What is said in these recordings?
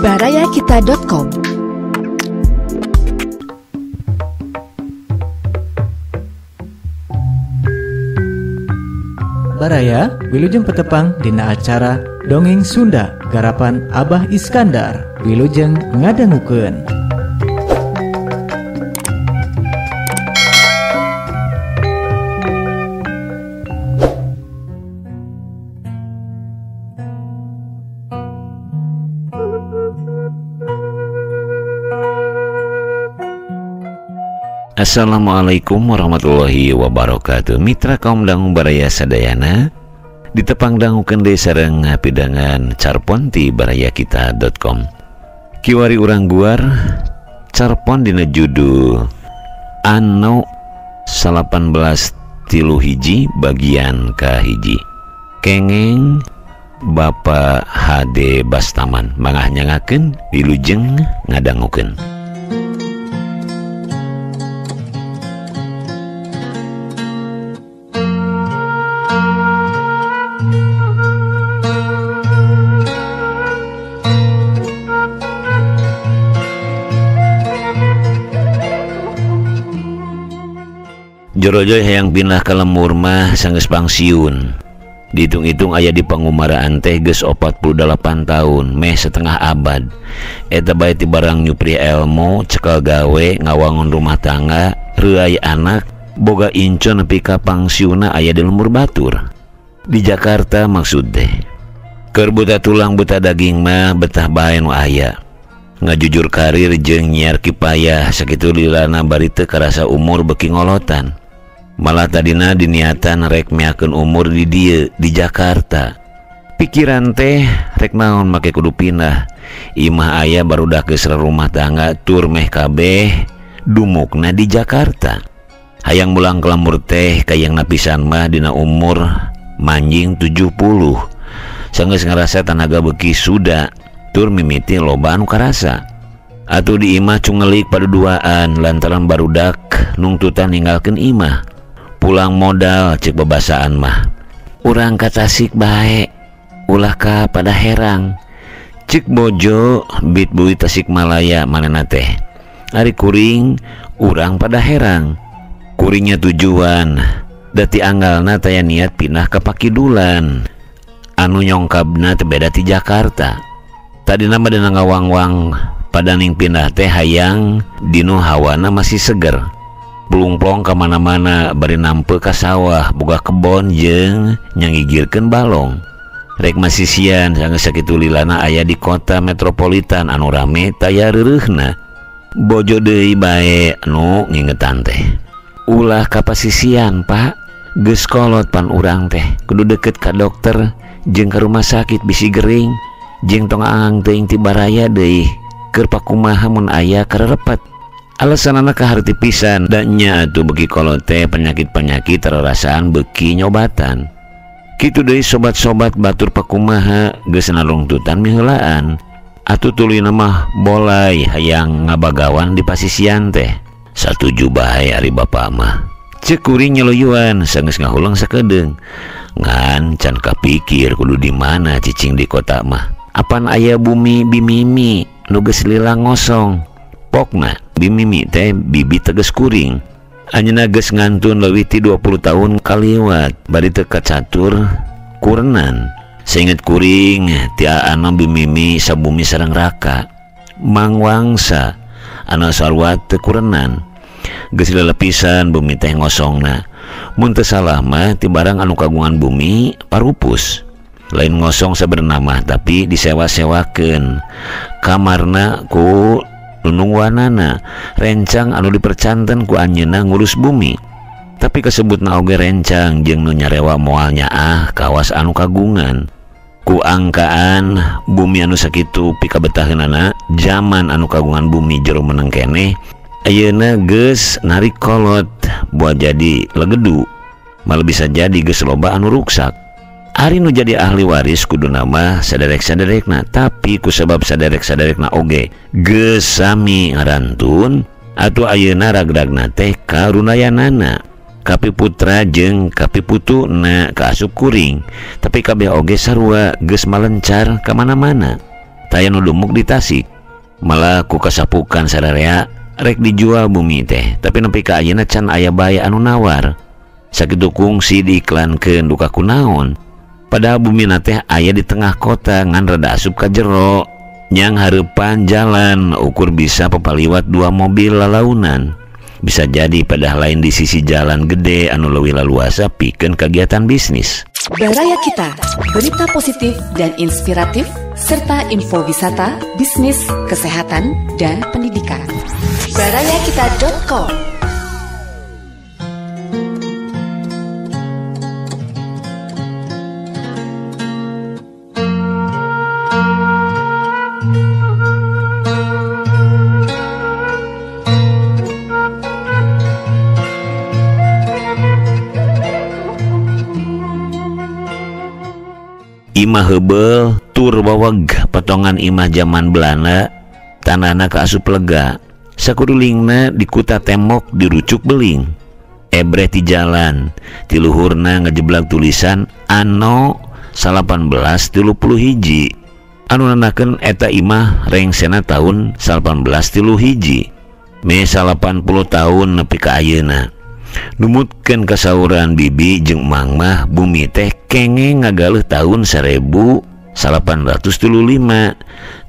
Barayakita.com. Baraya wilujeng petepang dina acara Dongeng Sunda garapan Abah Iskandar wilujeng ngadangukeun. Assalamualaikum warahmatullahi wabarakatuh. Mitra kaum dangu baraya sadayana, ditepang dangukeun deui sareng pidangan carpon ti barayakita.com. Kiwari urang guar carpon dina judul Anno 1831 bagian kahiji. Kengeng Bapak HD Bastaman mangah nyangakeun wilujeng ngadangukeun. Jorojoy hayang pindah ka lembur mah sanggeus pangsiun. Dihitung-hitung aya di pangumaraan teh geus 48 tahun, meh setengah abad. Eta bae ti barang nyupri elmu, cekel gawe, ngawangun rumah tangga, reuay anak, boga inco nepi ka pangsiunna aya di lembur batur. Di Jakarta maksud teh. Keur buta tulang buta daging mah betah bae nu aya. Ngajujur karir jeung nyiar kipayah sakitu lilana bari teu karasa umur beuki ngolotan. Malah tadina diniatan rek miakeun umur di dieu di Jakarta. Pikiran teh rek naon make kudu pindah. Imah aya barudak geus rumah tangga tur meh kabeh dumukna di Jakarta. Hayang mulang ka lembur teh kayang napisan mah dina umur manjing 70. Sanggeus ngarasa tanaga beuki suda tur mimiti loba anu karasa. Atuh di imah cungelik paduduaan lantaran barudak nungtutan ninggalkeun imah. Pulang modal cek bebasaan mah. Urang ka Tasik bae, ulah ka pada herang. Cek bojo bit bui Tasikmalaya manehna teh. Ari kuring urang pada herang. Kuringnya tujuan dati anggalna taya niat pindah ka Pakidulan. Anu nyongkabna teh beda ti Jakarta. Tadina mah dina ngawangwang padaning pindah teh hayang dinu hawana masih seger. Plungplong ka mana-mana bari nampe ka sawah, boga kebon jeung nyangigirkeun balong. Rek masisian sanggeus sakitu lilana aya di kota metropolitan anu rame taya reureuhna. Bojo deui bae anu ngingetan teh. Ulah ka pasisian, Pak. Geus kolot pan urang teh, kudu deket ka dokter jeung ka rumah sakit bisi gering. Jeung tong aang teuing ti baraya deui keur pakumaha mun aya karerepet. Alasanana kaharti pisan da nya atuh beuki kolot teh penyakit-penyakit rarasaan beuki nyobatan. Kitu deui sobat-sobat batur pakumaha geus nalungtutan miheulaan. Atuh tuluyna mah bolai hayang ngabagawan di pasisian teh. Satuju bae ari bapa mah. Ceuk kuring nyeluyuan sanggeus ngahuleng sakedeung. Ngan can kapikir kudu di mana cicing di kota mah. Apan aya bumi bimimi nu geus lila ngosong. Pokna bimimi teh bibi teges kuring. Anjeunna geus ngantun leuwih ti 20 tahun kaliwat bari teu kacatur kurenan. Sainget kuring ti aana bimimi sabumi sareng raka. Mangwangsa anu sarua teu kurenan. Geus lila pisan bumi teh ngosongna. Mun teu salah mah ti barang anu kagungan bumi parupus. Lain ngosong sabenerna mah tapi disewa-sewakeun. Kamarna ku nunungwanana rencang anu dipercanten ku anjeunna ngurus bumi. Tapi kasebutna oge rencang jeung nu nyarewa moal nyaah kawas anu kagungan. Ku angkaan bumi anu sakitu pikabetaheunana jaman anu kagungan bumi jero meneng keneh ayeuna geus narik kolot buat jadi legedu. Malah bisa jadi geus loba anu ruksak. Ari nu jadi ahli waris kuduna mah saderek-saderekna, tapi kusabab saderek-saderekna oge geus sami ngarantun atuh ayeuna ragragna teh karunayanana. Kapi putra jeung kapi putuna kaasup kuring, tapi kabeh oge sarua geus malencar ka mana-mana. Taya nu dumuk di Tasik. Malah ku kasapukan sararea rek dijual bumi teh, tapi nepi ka ayeuna can aya bae anu nawar. Sakitu kungsi diiklankeun duka kunaon. Padahal bumina teh aya di tengah kota ngan rada asup ka jero. Nyang hareupan jalan ukur bisa papaliwat 2 mobil lalaunan. Bisa jadi padahal lain di sisi jalan gede anu leuwih laluasa pikeun kagiatan bisnis. Baraya Kita, berita positif dan inspiratif serta info wisata, bisnis, kesehatan, dan pendidikan. Barayakita.com. Imah heubeuh tur waweg potongan imah zaman Belanda, tanahna kaasup lega. Sakurulingna di kuta tembok dirucuk beling. Ebreh ti jalan, ti luhurna ngejeblag tulisan Anno 1831. Anu nandakeun eta imah rengsena tahun 1831. Meh 80 tahun nepi ka ayeuna. Numutkeun kasauran bibi jeung emang mah bumi teh kengeng ngagaleuh tahun 1835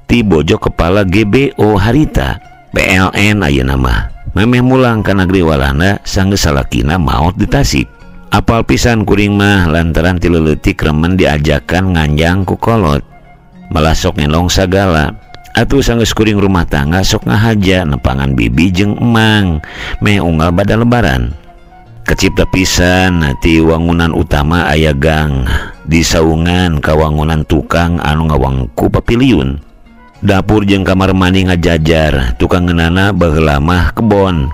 ti bojo kepala GBO harita PLN ayeuna mah memeh mulang ka negeri Walanda sanggeus salakina maot di Tasik. Apal pisan kuring mah lantaran ti leutik remen diajakan nganjang ku kolot, malah sok ngelong sagala. Atuh sanggeus kuring rumah tangga sok ngahaja nepangan bibi jeung emang meh unggal bada lebaran. Kecipta pisan ti wangunan utama aya gang di saungan ka wangunan tukang anu ngawangku papiliun. Dapur jeung kamar mandi ngajajar, tukang ngeunana baheula mah kebon.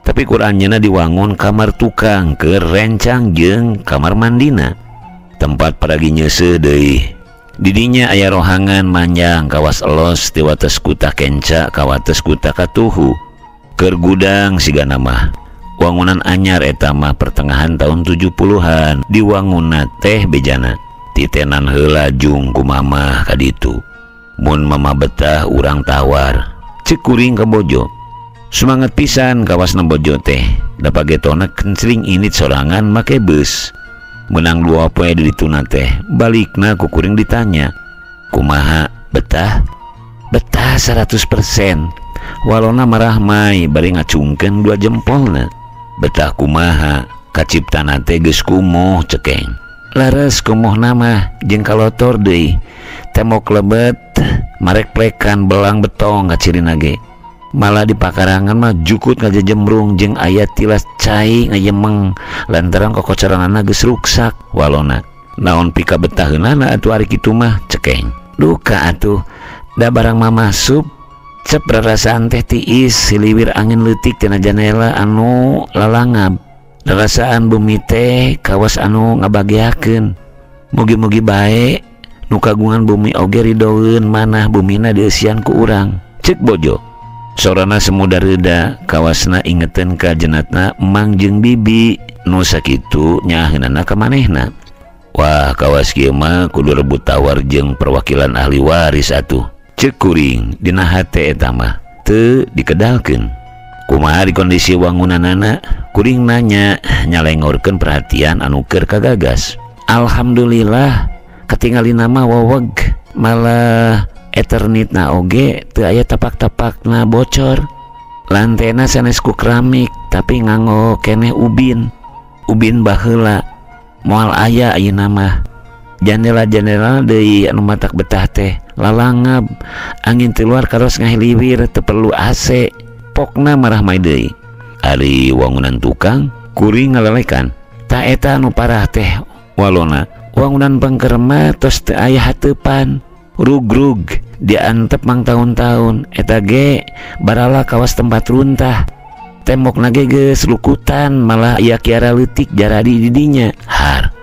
Tapi kuranjeuna diwangun kamar tukang keur rencang jeung kamar mandina. Tempat paragi nyeuseuh deui. Didinya aya rohangan manjang kawas elos ti wates kuta kenca ka wates kuta katuhu. Keur gudang sigana mah. Wangunan anyar eta mah pertengahan tahun 70-an diwangunna teh bejana. Titenan heula jung ku mamah ka ditu. Mun mama betah urang tawar. Ceuk kuring ka bojo. Sumanget pisan kawasna bojo teh. Da pagetona kencring init sorangan make beus. Menang 2 poe di dituna teh. Balikna ku kuring ditanya, "Kumaha betah?" "Betah 100%." Walona marahmai bari ngacungkeun 2 jempolna. "Betah kumaha? Kaciptana teh geus kumuh cekeng." "Leres kumuhna mah jeung kalotor deui. Tembok lebet, marek plekan belang betong kacirina ge. Malah di pakarangan mah jukut ngajejemrung jeung aya tilas cai ngayemeng lantaran kokocoranana geus ruksak." Walona, "Naon pika betaheunana atuh ari kitu mah cekeng." "Duka atuh, da barang mah masup." Cep rarasaan teh tiis siliwir angin leutik tina janela anu lalangab. Rarasaan bumi teh kawas anu ngabageakeun. Mugi-mugi bae nu kagungan bumi oge ridoeun manah bumina dieusian ku urang. Ceuk bojo. Sorana semuda reda kawasna ingeteun ka jenatna emang jeung bibi nu sakitu nyaaheunana ka manehna. Wah, kawas kieu mah kudu rebut tawar jeung perwakilan ahli waris atuh. Ceuk kuring dina hate eta mah teu dikedalkeun. Kumaha di kondisi wangunanana? Kuring nanya nyalengorkeun perhatian anu keur kagagas. Alhamdulillah katingalina mah waweg, malah eternitna oge teu aya tapak-tapakna bocor. Lantena sanes ku keramik tapi nganggo keneh ubin. Ubin baheula moal aya ayeuna mah. Jandela-jandela deui anu matak betah teh lalangab, angin ti luar karos ngahiliwir teu perlu AC. Pokna marahmai deui. Ari wangunan tukang kuring ngalelekan. Ta eta anu parah teh walona. Wangunan pengker mah tos teu aya hateupan. Rugrug diantep mang tahun-tahun eta ge barala kawas tempat runtah. Tembokna ge geus lukutan malah aya kiara leutik jaradi di dinya. Har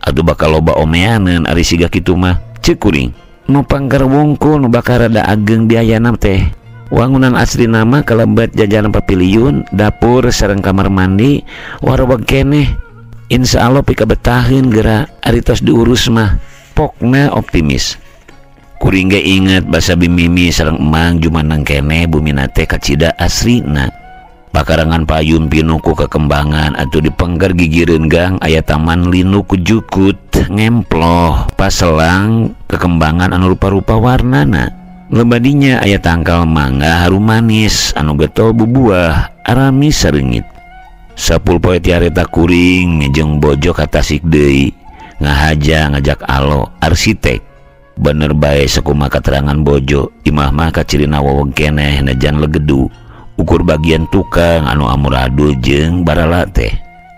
atuh bakal loba omeaneun ari siga kitu mah. Ceuk kuring. Nu pangker wungkul nu bakal rada ageng biayana teh. Wangunan asli nama kalebet jajaran papiliun, dapur sareng kamar mandi wareweg keneh. Insya Allah pika betaheun geura ari tos diurus mah. Pokna optimis. Kuring ge inget basa bimimi sareng emang jumaneng keneh bumina teh kacida asrina. Pakarangan payun pinuh ku kekembangan atuh di pengker gigireun gang aya taman linu ku jukut ngemploh paselang kekembangan anu rupa-rupa warnana. Lebadinya aya tangkal mangga harum manis anu getol bubuah aramis sareungit. 10 poe tiareta kuring jeung bojo ka Tasik deui ngahaja ngajak alo arsitek. Bener bae sakumaha katerangan bojo, imah mah kacirina weweng keneh najan legedu. Ukur bagian tukang anu amuradul jeung barala teh.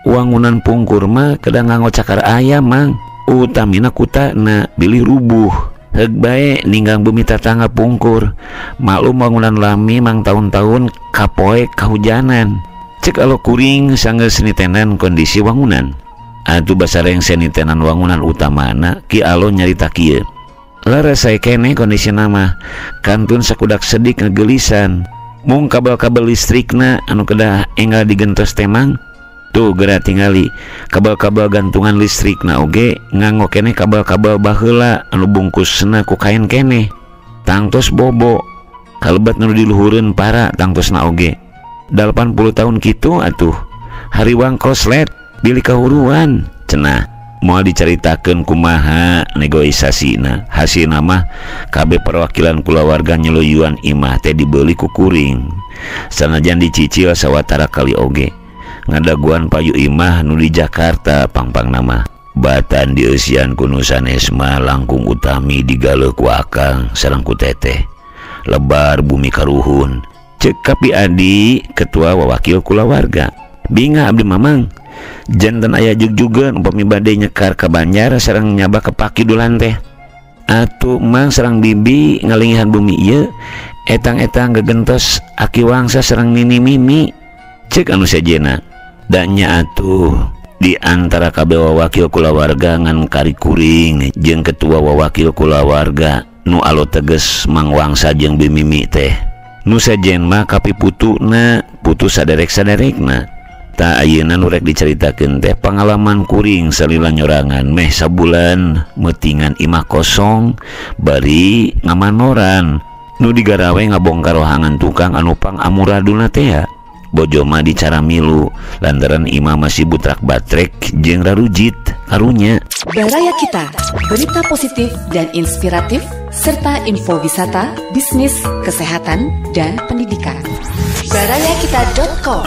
Wangunan pungkur mah kedah nganggo cakar ayam mang, utamina kutana bilih rubuh. Heug bae ninggang bumi tatangga pungkur. Maklum bangunan lami mang tahun-tahun kapoe kahujanan. Cek alo kuring sanggeus nitenan kondisi wangunan. Atuh basareng senitenan wangunan utamana ki alo nyarita kieu. Leres sae keneh kondisina mah kantun sakudak sedik ngegelisan. Mung kabel-kabel listrikna anu kedah enggal digentos temang. Tuh geura tingali kabel-kabel gantungan listrikna oge nganggo keneh kabel-kabel baheula anu bungkusna ku kain keneh. Tangtos bobo kalebet nu diluhureun para tangtosna oge. 80 tahun kitu atuh hariwang koslet bilih kahuruan cenah. Moal dicaritakeun kumaha negosiasina. Hasilna mah kabeh perwakilan kulawarga nyeluyuan imah teh dibeuli ku kuring. Sanajan dicicil sawatara kali oge. Ngadaguan payu imah nu di Jakarta pangpangna mah. Batan dieusian ku nu sanes mah langkung utami digaleuh ku akang sareng ku teteh. Lebar bumi karuhun. Cek Kapi Adi ketua wawakil kulawarga. Bingah abdi mamang. Jantan aya jugjugeun upami bade nyekar ka Banjar sareng nyaba ka Pakidulan teh. Atuh mang sareng bibi ngalingihan bumi ieu etang-etang gegentos aki wangsa sareng nini mimi. Cek anu sejenna. Da nya atuh di antara kabeh wawakil kulawarga ngan kari kuring jeung ketua wawakil kulawarga nu alo teges mang wangsa jeung bimimi teh. Nu sejen mah kapi putuna, putu saderek-saderekna. Ta ayeuna nu rek dicaritakeun teh pangalaman kuring salila nyorangan meh sabulan meutingan imah kosong bari ngamanoran nu digarawe ngabongkar rohangan tukang anu pang amuradulna teh. Bojo mah dicara milu lantaran imah masih butrak batrek jeung rarujit karunya. Baraya Kita, berita positif dan inspiratif serta info wisata, bisnis, kesehatan, dan pendidikan. Barayakita.com.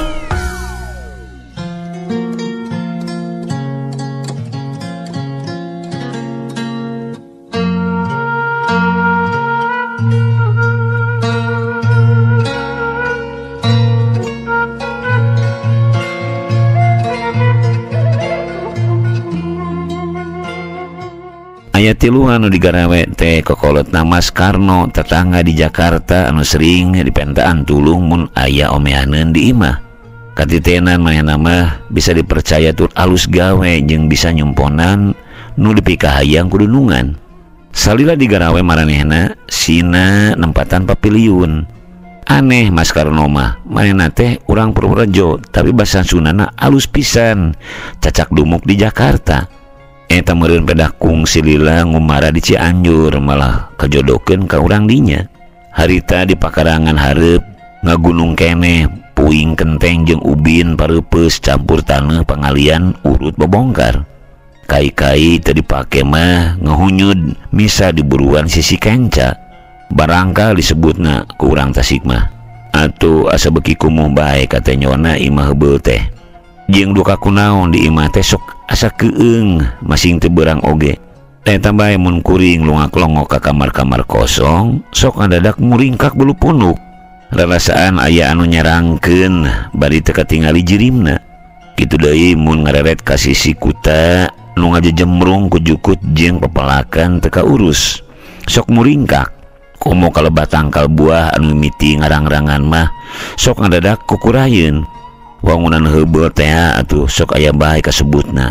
Aya tilu anu digarawe teh kokolotna Mas Karno tetangga di Jakarta anu sering dipentaan tulung mun aya omehaneun di imah. Katitenan manehna mah bisa dipercaya tur alus gawe jeung bisa nyumponan nu dipikahayang kudunungan. Salila digarawe maranehna sina nempatan papiliun. Aneh Mas Karno mah manehna teh urang Purworejo tapi basa Sundana alus pisan cacak dumuk di Jakarta. Eta meureun pedah kungsi lila ngumara di Cianjur malah kajodokeun ka urang dinya. Harita di pakarangan hareup ngagunung keneh puing kenteng jeung ubin pareupeus campur taneuh pangalian urut bobongkar. Kai-kai teu dipake mah ngahunyud misa diburuan sisi kenca. Barangkal disebutna ku urang Tasik mah. Atuh asa beuki kumuh bae katenyona imah heubeul teh. Jeung duka kunaon di imah teh sok asa keung masing teu beurang oge. Eta bae mun kuring longak-longok ka kamar-kamar kosong sok ngadadak muringkak bulu punuk. Rarasaan aya anu nyarangkeun bari teu katingali jirimna. Kitu deui mun ngareret ka sisi kuta nu ngajejemrung ku jukut jeung pepelakan teu kaurus. Sok muringkak. Komo kalebah tangkal buah anu mimiti ngarang-rangan mah sok ngadadak kukurayeun. Wangunan heubeul teh atuh sok aya bae kasebutna.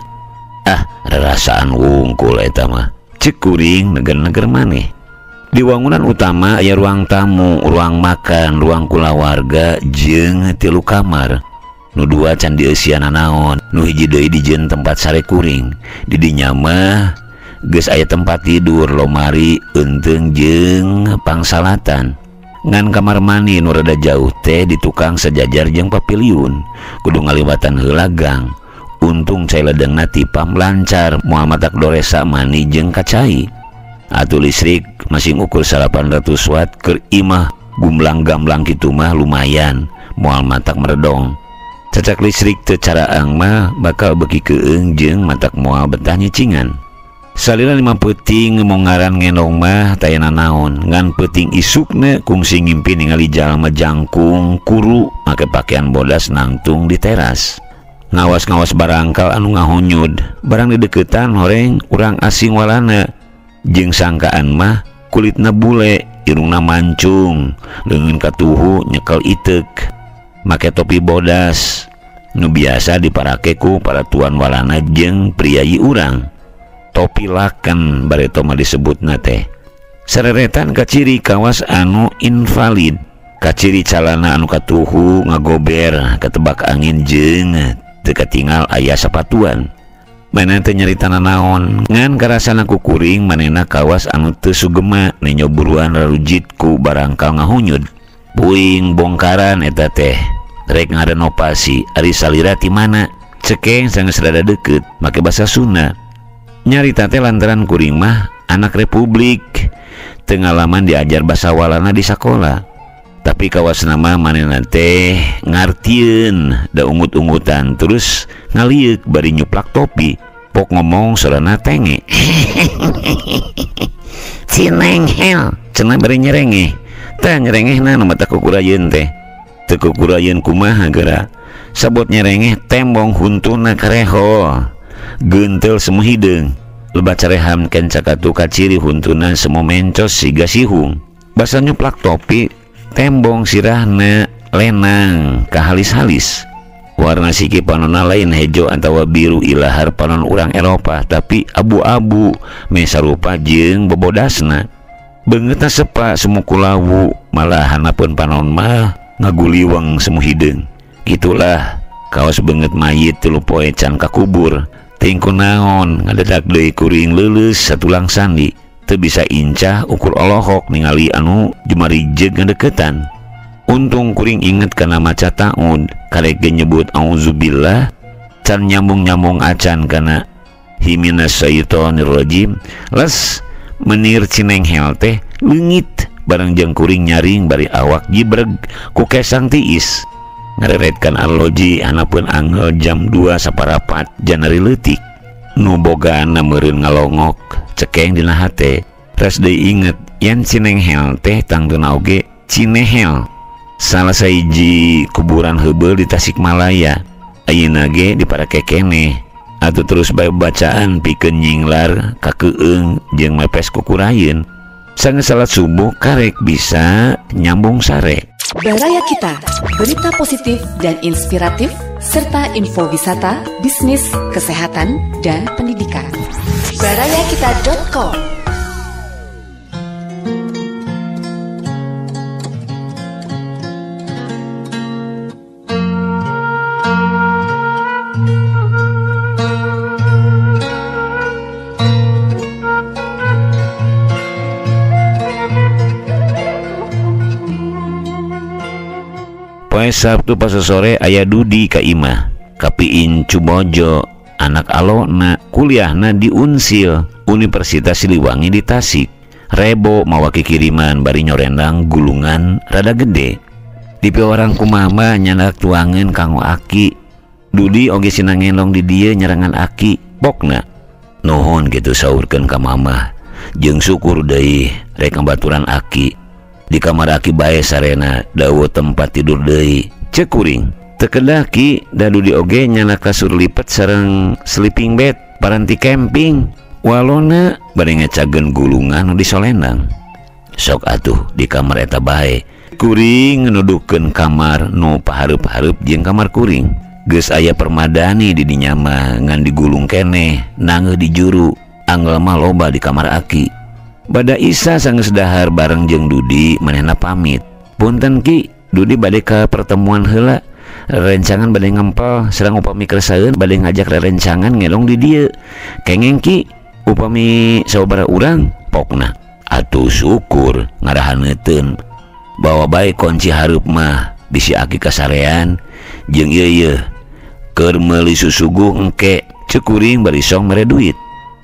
Ah, rarasaan wungkul eta mah. Cek kuring neger-neger maneh. Di wangunan utama aya ruang tamu, ruang makan, ruang kulawarga jeung 3 kamar. Nu 2 can dieusian nanaon, nu hiji deui dijieun tempat sare kuring. Di dinya mah Geus aya tempat tidur, lomari, eunteung jeung pangsalatan. Ngan kamar mandi nu rada jauh teh di tukang sejajar jeung paviliun. Kudu ngaliwatan heula gang. Untung cai ledengna tipam lancar, moal matak doresa mani jeung kacai. Atuh listrik masing ukur 800 watt keur imah gumlang-gamblang kitu mah lumayan, moal matak meredong. Cacak listrik teu caraang mah bakal beuki keueung jeung matak moal betah nyicingan. Salila 5 peuting mongaran ngendong mah taya nanaon, ngan peuting isukna kungsi ngimpi ningali jalma jangkung kuru make pakaian bodas nangtung di teras. Ngawas-ngawas barangkal anu ngahonyud, barang dideketan horeng urang asing walana. Jeung sangkaan mah kulitna bule, irungna mancung, leungeun katuhu nyekel iteuk, make topi bodas nu biasa diparake ku para tuan walana jeung priayi urang. Topi laken bareto mah disebutna teh. Sareretan kaciri kawas anu invalid, kaciri calana anu katuhu ngagober katebak angin jeung teu katingal aya sapatuan. Manehna teh nyarita nanaon, ngan karasana ku kuring manehna kawas anu teu sugema nenyo buruan rarujit ku barangkal ngahunyud. Puing bongkaran eta teh rek ngarenovasi ari salira ti mana? Cekeng sanggeus rada deukeut make basa Sunda. Nyarita teh lantaran kuring mah anak republik, teu ngalaman diajar basa walana di sakola. Tapi kawas nama manehna teh ngartieun da ungut-ungutan terus ngalieuk bari nyuplak topi. Pok ngomong sorana tenge. Cinenghel cenah bari nyerengeh. Tah nyerengehna nu mata kukurayeun teh. Teu kukurayeun kumaha geura. Sabot nyerengeh tembong huntuna kareho. Gentel semu hideung. Lebat careham kenca katu kaciri huntuna semu mencos siga sihung. Basa nyuplak topi tembong sirahna lenang kahalis-halis. Warna siki panonna lain hejo atawa biru ilahar panon urang Eropa, tapi abu-abu meh sarupa jeung bobodasna. Beungeutna sepa semu kulawu, malah hanapeun panon mah ngaguliweng semu hideung. Gitulah kaos beungeut mayit 3 poe can kakubur. Teuing naon ngadadak deui kuring leuleus satulang sandi. Teu bisa incah ukur olohok ningali anu jumarijeg ngadeukeutan. Untung kuring inget kana maca taun, karek ge nyebut auzubillah can nyambung-nyambung acan kana himinasyaitonirrajim. Les menir cinenghel teh leungit bareng jeung kuring nyaring bari awak jibreg ku kesang tiis. Ngareretkan arloji hanapeun angel jam 2.15 janari leutik. Nu bogana meureun ngalongok cekeng dina hate. Res deui inget yen cinenghel teh tangtuna oge Cinehel, salah sahiji kuburan heubeul di Tasikmalaya. Ayeuna ge diparake keneh. Atuh terus bae bacaan pikeun nyinglar kakeueung jeung mepes kukurayeun. Sanggeus salat subuh karek bisa nyambung sare. Baraya Kita, berita positif dan inspiratif, serta info wisata, bisnis, kesehatan, dan pendidikan. Barayakita.com. Poe Sabtu pas sore aya Dudi ka imah, kapiin Cumojo, anak alona kuliahna di Unsil, Universitas Siliwangi di Tasik. Rebo mawa kikiriman bari nyorendang gulungan rada gede. Di piwarang ku mama nyandak tuangeun kanggo aki. Dudi oge sina ngendong di dieu nyerangan aki, pokna. Nuhun kitu saurkeun ka mama. Jeung syukur deui rek ngabaturan aki. Di kamar aki bae sarena dawa tempat tidur deui. Ceuk kuring. Teu kedah ki da Dudi oge nyanak kasur lipat sareng sleeping bed paranti camping. Walona bari ngecageun gulungan nu disolendang. Sok atuh di kamar eta bae. Kuring nuduhkeun kamar nu pahareup-hareup jeung kamar kuring. Geus aya permadani di dinya mah ngan digulung keneh nangeuh di juru. Angel mah loba di kamar aki. Bada Isa sanggeus dahar bareng jeung Dudi manehna pamit. Punten ki, Dudi bade ka pertemuan heula. Rerencangan bade ngempel sareng upami kersaeun bade ngajak rerencangan ngelong di dieu. Kengeng ki, Upami sababaraha urang pokna atuh syukur ngarahaneuteun bawa bae kunci hareup mah bisi aki kasarean jeung ieu ieu keur meuli susuguh engke ceuk kuring bari song mere duit.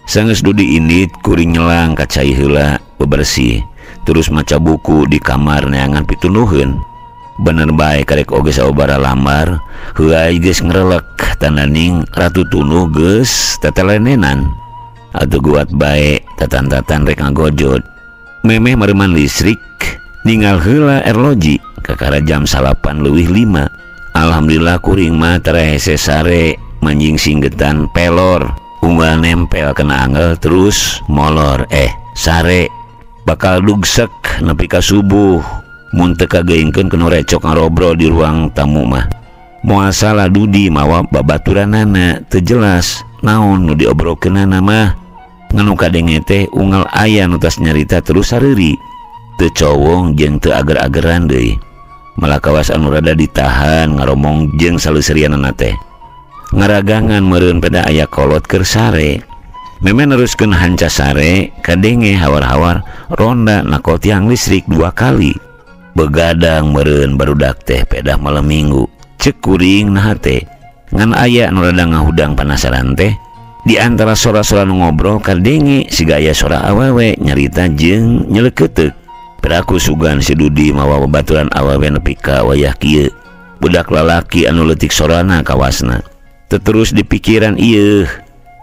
Sanggeus Dudi indit kuring nyelang ka cai heula bebersih terus maca buku di kamar neangan pitunuheun. Bener bae karek oge sababaraha lambar heuay geus ngrelek tananing ratu tunuh geus tetelenenan. Atuh guat bae tatan-tatan rek ngagojod. Memeh mareuman listrik ninggal heula erloji kakara jam 9:05. Alhamdulillah kuring mah tara hese sare manjing singgetan pelor unggal nempel kena angel terus molor sare bakal dugsek nepi ka subuh. Mun teu kageingkeun kenu recok ngarobrol di ruang tamu mah. Moal salah Dudi mawa babaturanana teu jelas naon nu diobrolkeunana mah. Nganu kadenge teh unggal aya nu tas nyarita terus sareuri. Teu cowong jeung teu ager-ageran deui. Malah kawas anu rada ditahan ngaromong jeung saleuserianana teh. Ngaragangan meureun peda aya kolot keur sare. Meme neruskeun hanca sare kadenge hawar-hawar ronda nakol tiang listrik 2 kali. Begadang meureun barudak teh pedah malam minggu. Ceuk kuring naha teh. Ngan aya nu rada ngahudang panasaran teh. Di antara sora-sora nu ngobrol kadenge siga aya sora awewe nyarita jeung nyeleukeuteup. Peraku sugan si Dudi mawa babaturan awewe nepi ka wayah kieu. Budak lalaki anu leutik sorana kawasna. Terus di pikiran ieu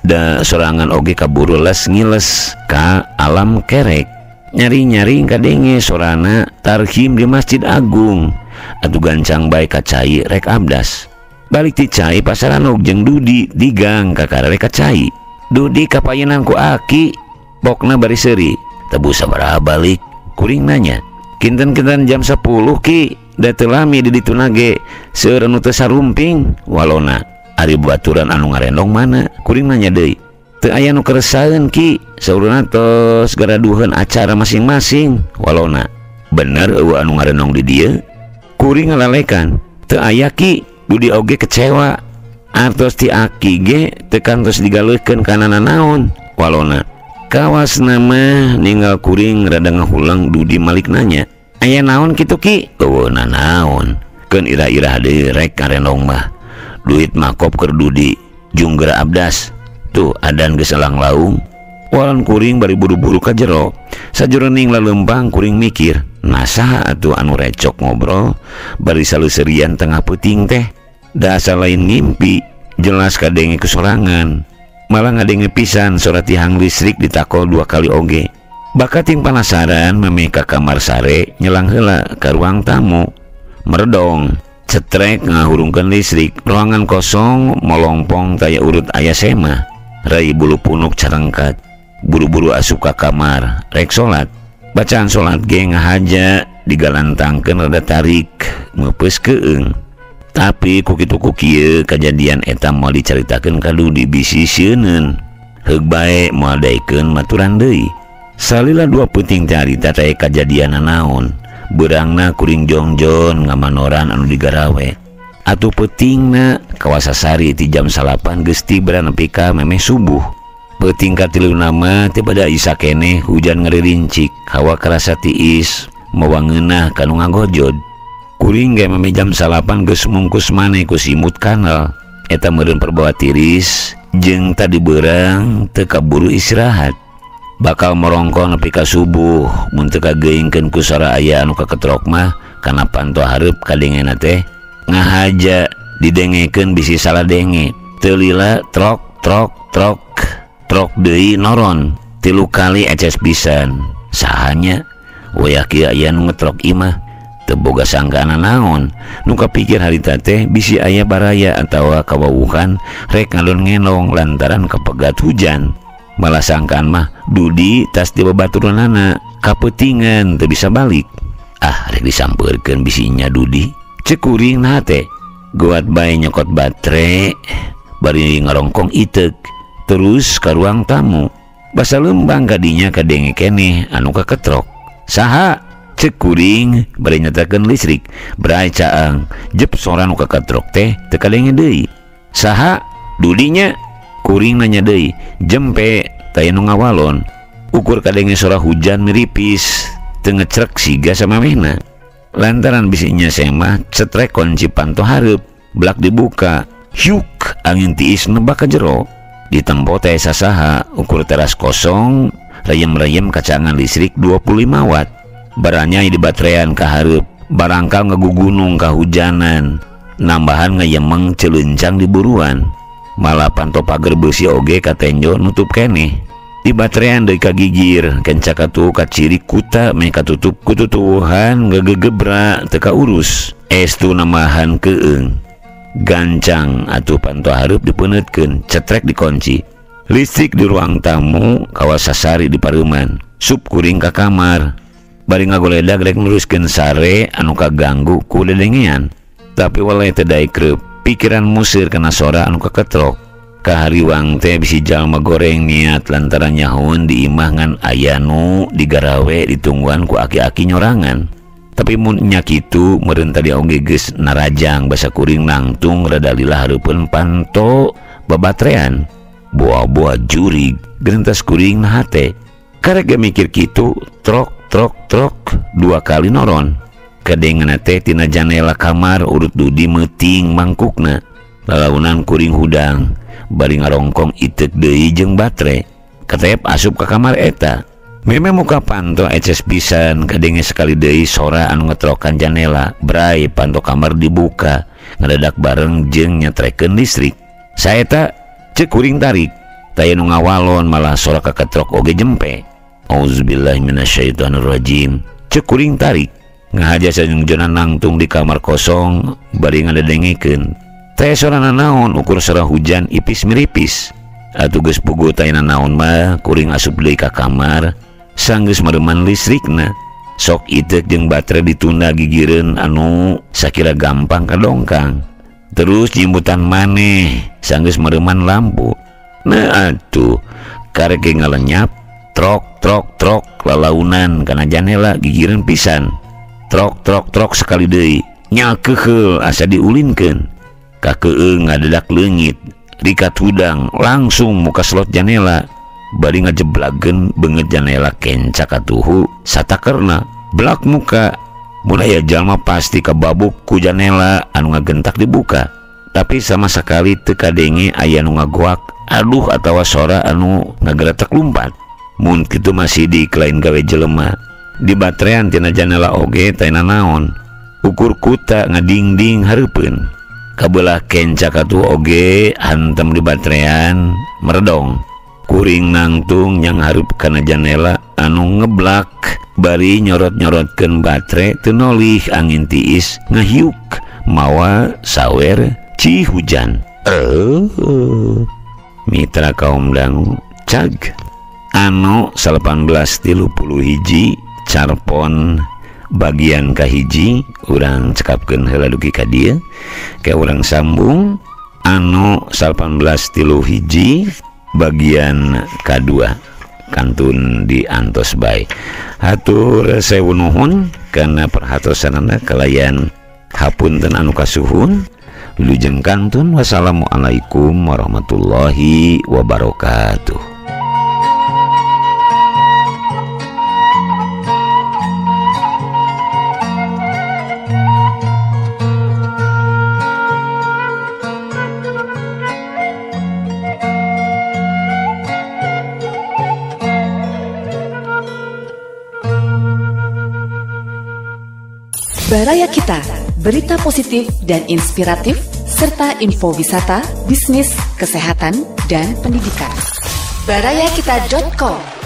da sorangan oge kaburu les ngiles ka alam kerek. Nyari-nyari kadenge sorana tarhim di Masjid Agung. Atuh gancang bae ka cai rek abdas. Balik ti cai pasaranok jeung Dudi di gang kakara rek ka cai. Dudi kapayenan ku aki pokna bari seuri. Tebu sabaraha balik kuring nanya. Kinten-kinten jam 10 ki da teu lami di ditu nage seueur anu teu sarumping walona. Ari baturan anu ngarendong mana kuring nanya deui. Teu aya nu keresaeun ki saurna tos garaduheun acara masing-masing walona. Bener eueuh anu ngarenong di dieu? Kuring ngalalekan teu aya ki. Dudi oge kecewa artos ti aki ge teu kantos digaleuhkeun kana nanaon walona. Kawasna mah ninggal kuring rada ngahulang. Dudi malik nanya aya naon kitu ki? Eueuh nanaon keun ira-ira deui rek ngarendong mah. Duit makop keur Dudi junggeura abdas. Tuh adan geus elang laung. Walan kuring bari buru-buru ka jero. Sajroning laleumpang kuring mikir, nasaha atuh anu recok ngobrol bari saleuserian tengah peuting teh. Da asa lain ngimpi, jelas kadenge kesorangan. Malah ngadenge pisan sora tihang listrik ditakol 2 kali oge. Bakating panasaran memeh ka kamar sare nyelang heula ka ruang tamu. Meredong cetrek ngahurungkeun listrik, ruangan kosong molongpong taya urut aya semah. Rai bulu punuk carengkat, buru-buru asup ka kamar rek salat. Bacaan salat ge ngahaja digalantangkeun rada tarik meupeus keung. Tapi ku kitu ku kieu kajadian eta moal dicaritakeun ka Dudi bisi sieuneun. Heug bae moal daekeun maturan deui. Salila 2 peuting teh harita teh kajadian naon. Beurangna kuring jongjon ngamanoran anu digarawe. Atuh peutingna kawasasari ti jam 9 geus tibra nepi ka memeh subuh. Peuting katiluna mah teh bada isa keneh hujan ngaririncik, hawa karasa tiis, mawa ngeunah kanu ngagojod. Kuring ge memeh jam 9 geus mungkus maneh ku simut kanal. Eta meureun perbawa tiris jeung tadi beurang teu kaburu istirahat. Bakal morongkong nepi ka subuh mun teu kageingkeun ku sora aya anu kaketrok mah kana panto hareup kadengena teh ngahaja didengekeun bisi salah denge. Teu lila trok trok trok trok deui noron 3 kali eces pisan. Sahanya wayah kieu aya nu ngetrok imah teu boga sangkaan naon. Nu kapikir harita teh bisi aya baraya atawa kawawuhan rek ngalun ngelong lantaran kapegat hujan. Malah sangkaan mah Dudi tas di babaturanana kapeutingan teu bisa balik. Ah rek disampeurkeun bisinya Dudi. Ceuk kuring naha teh guat bae nyokot batre bari ngarongkong iteuk terus ka ruang tamu. Basa lembang kadinya kadenge keneh anu kaketrok. Saha? Ceuk kuring bari nyatakeun listrik. Brai caang jep sora nu kaketrok teh teu kadenge deui. Saha? Dudinya? Kuring nanya deui. Jempe Taya nu ngawalon. Ukur kadenge sora hujan miripis, teu ngecrek siga samamehna. Lantaran bisi nya semah cetrek kunci panto hareup, blak dibuka. Hyuk, angin tiis nebak ka jero. Ditempo teh sasaha, ukur teras kosong, reyem-reyem kacangan listrik 25 watt. Baranyai di baterean ka hareup, barangkal ngagugunung kahujanan, nambahan ngayemeng celencang di buruan. Malah panto pager beusi oge katenjo nutup keneh. Di baterean deui kagigir, kenca katuhu kaciri kuta meh katutup kututuwuhan gegegebra teu kaurus. Estu nambahan keung. Gancang atuh panto hareup dipeunetkeun, cetrek dikunci. Listrik di ruang tamu kawas sasari di pareuman, sup kuring ka kamar. Bari ngagoledag rek neruskeun sare anu kaganggu ku dedengean. Tapi walai teu daek reup, pikiran museur kana sora anu kaketrok. Kahariwang teh bisi jalma goreng niat lantaran nyahoeun di imah ngan aya nu digarawe ditungguan ku aki-aki nyorangan. Tapi mun nya kitu meureun tadi oge geus narajang basa kuring nangtung rada lila hareupeun panto babatrean. Boa-boa jurig gentas kuring na hate. Karek ge mikir kitu, trok trok trok dua kali noron. Kadengeuna teh tina janela kamar urut Dudi meuting mangkukna. Lalaunan kuring hudang bari ngarongkong iteuk deui jeung batre. Katep asup ka kamar eta. Meme muka panto eces pisan kadenge sekali deui sora anu ngetrokan janela. Bray panto kamar dibuka ngadadak bareng jeung nyetrekeun listrik. Saeta ceuk kuring tarik. Taya nu ngawalon malah sora kaketrok oge jempe. Auzubillahi minasyaitonirrajim. Ceuk kuring tarik. Ngahaja sajungjonan nangtung di kamar kosong bari ngadedengekeun. Teh sora nanaon ukur sora hujan ipis miripis. Atuh geus puguh teh nanaon mah kuring asup deui ka kamar. Sanggeus mareman listrikna. Sok iteuk jeung baterai ditunda gigireun anu sakira gampang kadongkang. Terus jimbutan maneh sanggeus mareman lampu. Nah atuh karek ge ngalenyap trok trok trok lalaunan kana janela gigireun pisan. Trok trok trok sekali deui nyakeheul asa diulinkeun. Kakeung ngadadak leungit, rikat hudang langsung muka slot janela. Bari ngajeblageun beungeut janela kenca katuhu satakerna blak muka. Mulai jalma pasti kababuk ku janela anu ngagentak dibuka. Tapi sama sekali teu kadenge aya nu ngagoak aduh atawa sora anu ngageletek lumpat. Mun kitu masih diklain gawe jelema. Di baterean tina janela oge teh nanaon. Ukur kuta ngadingding hareupeun. Kabelah kenca katuhu oge hantem di baterean meredong. Kuring nangtung yang hareup kana janela anu ngeblak bari nyorot-nyorotkeun batre teu nolih angin tiis ngahiuk mawa sawer ci hujan. Mitra kaum dangu cag anu 1831 carpon bagian kahiji urang cekapkeun heula dugi ka dieu. Ke urang sambung anu 1831 bagian kedua kantun di antos bae. Hatur sewu nuhun kana perhatosanana kalayan hapunten anu kasuhun. Wilujeng kantun, wassalamualaikum warahmatullahi wabarakatuh. Baraya Kita, berita positif dan inspiratif, serta info wisata, bisnis, kesehatan, dan pendidikan. Barayakita.com.